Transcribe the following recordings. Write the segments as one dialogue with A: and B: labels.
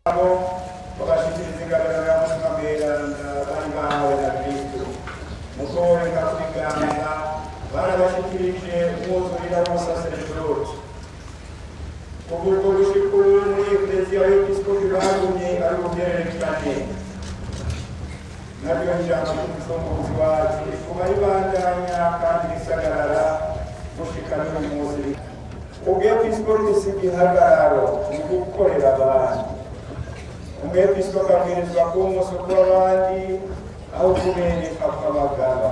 A: Abo babashikiriza ingabano ya Mutima Mweranda bari bahawe na Kristo. Mu kuboreka kw'iganga barabashikirije umwuzurira w'umusaseredoti. Kuva ubwo gushika ubu muri Ekleziya abepiskopi bagumye ari uruhererekane. Naryo ijambo ry'Umucunguzi wacu riguma ribandanya kandi risagarara gushika n'uyu munsi. Ubwepiskopi si igihagararo, ni gukorera abandi. Umwepiskopi abwirizwa kuba umusuku w'abandi aho kubereka kw'abagaba.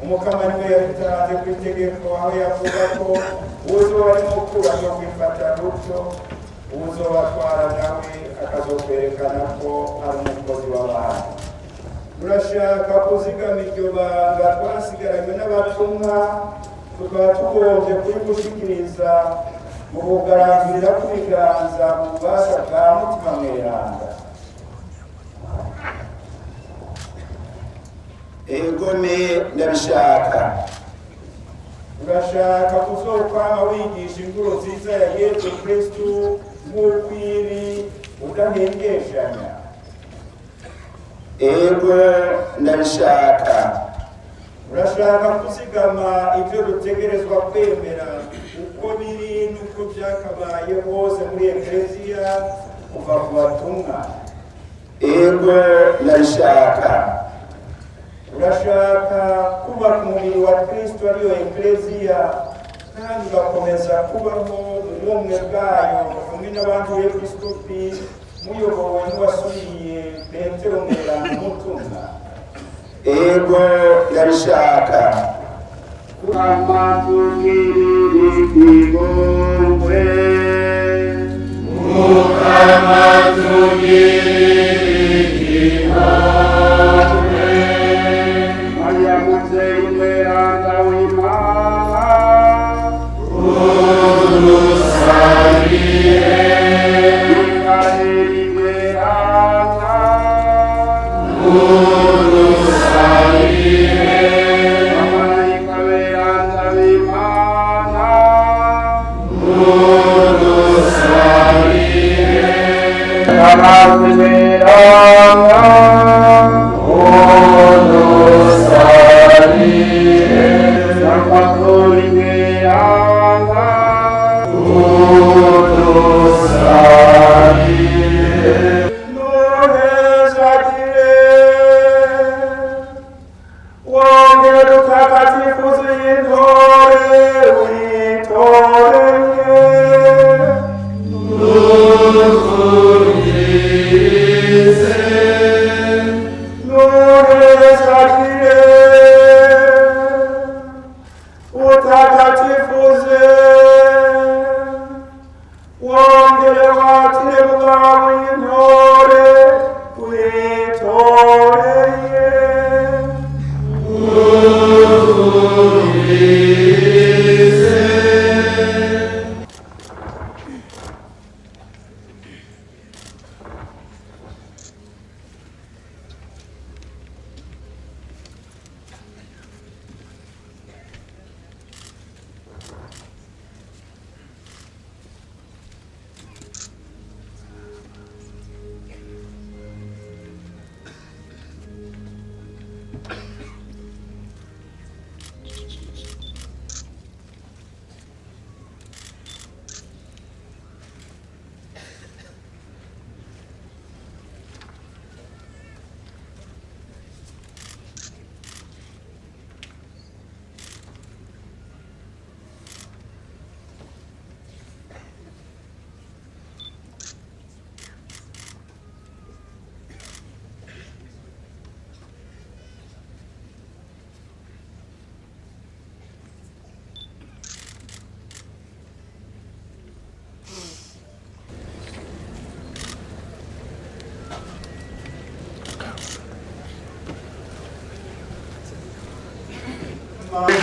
A: Umukama niwe yabitanze ku itegeko aho yavuga ko uwuzoba ari mukuru azokwifata gutyo, uwuzobatwara nawe akazokwerekana ko ari umukozi w'abandi. Turashaka kuzigama iryo banga twasigaranywe n'abatumwa, tukaba tugombye kurigushikiriza mu kugarangirira kw'ibiganza mu bubasha bwa Mutima Mweranda.
B: Egome, ndabishaka.
A: Urashaka kuzokwama wigisha inkuru nziza ya Yezu Kristu nk'uko iri udahengeshanya?
B: Ego, ndabishaka.
A: Urashaka kuzigama ibyo dutegerezwa kwemera uko biri n'uko byakabaye hose muri Ekleziya kuva ku batumwa?
B: Ego, ndabishaka.
A: Urashaka kubaka umubiri wa Kristo ariyo Ekleziya kandi ugakomeza kubaho mu bumwe bwayo hamwe n'abandi bepiskopi muyobowe n'uwasubiye Petero Mweranda umutumwa?
B: Ego, ndabishaka.
C: Amatugirire. Maria Muvyeyi Mweranda w'Imana, Mikaheli Mweranda, Abamarayika beranda b'Imana, Abazi beranda, Salvatori beranda,
A: Nuhezagire wongere utakatifuze intore witoreye. Nuhezagire utakatifuze wongere watire bwawe intore witoreye.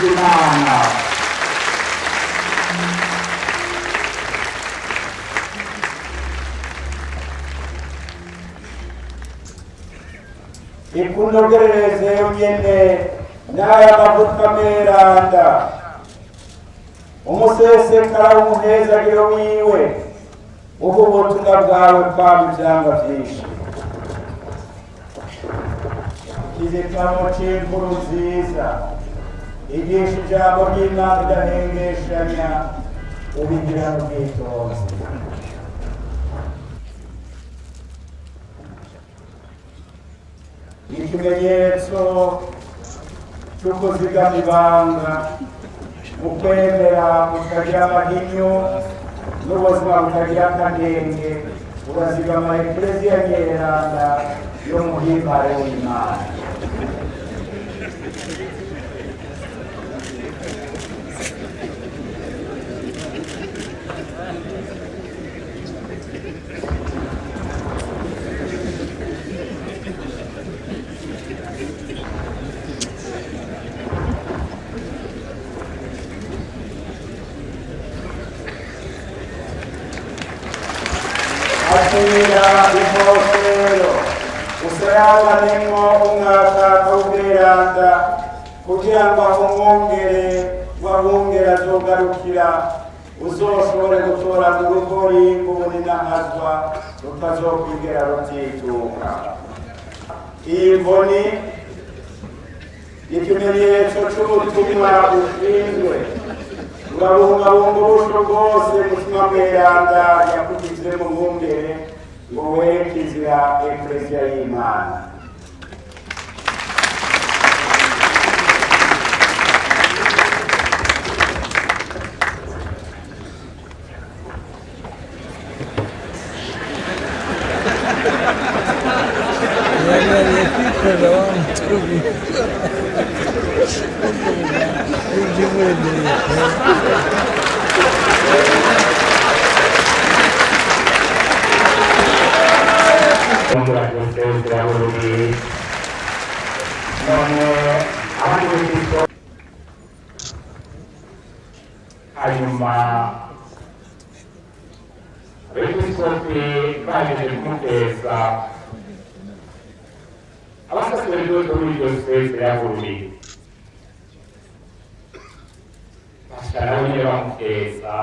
C: Imana.
A: Ikunogerereze yonyene n'aya mavuta meranda, umusesekara w'umuhezagiro wiwe. Ubu ubutumwa bwawe kwaba ibyangwa byinshi. Ikizitamo cy'inkuru nziza, igisha ijambo ry'Imana idahengeshanya, ubigira n'ubwitonzi. Ikimenyetso cyo kuzigama ibanga mu kwemera butagira amahinyu n'ubuzima butagira akanenge, urazigama Ekleziya Nyeranda yo muhimbare w'Imana. Akira inkofero usayanganemo umwaka w'ubweranda kugira ngo ahumwongere wahungere azogarukira uzoshobore gutora mu rugori rw'ubuninahazwa rutazokwigera rutituka. Iyi nkoni ikimenyetso c'ubutumwa bushinzwe, urabungabunga ubusho bwose Mutima Mweranda yakugize mu mwungere ngo wereke inzira Ekleziya y'Imana.
D: Yari kwikorera wa mutugu iby'umwemerere.
C: Hanyuma abepiskopi bahejeje kumuteza, abasaseredoti bo muri diyoseze ya Bururi bashika nabo nyene bamuteza.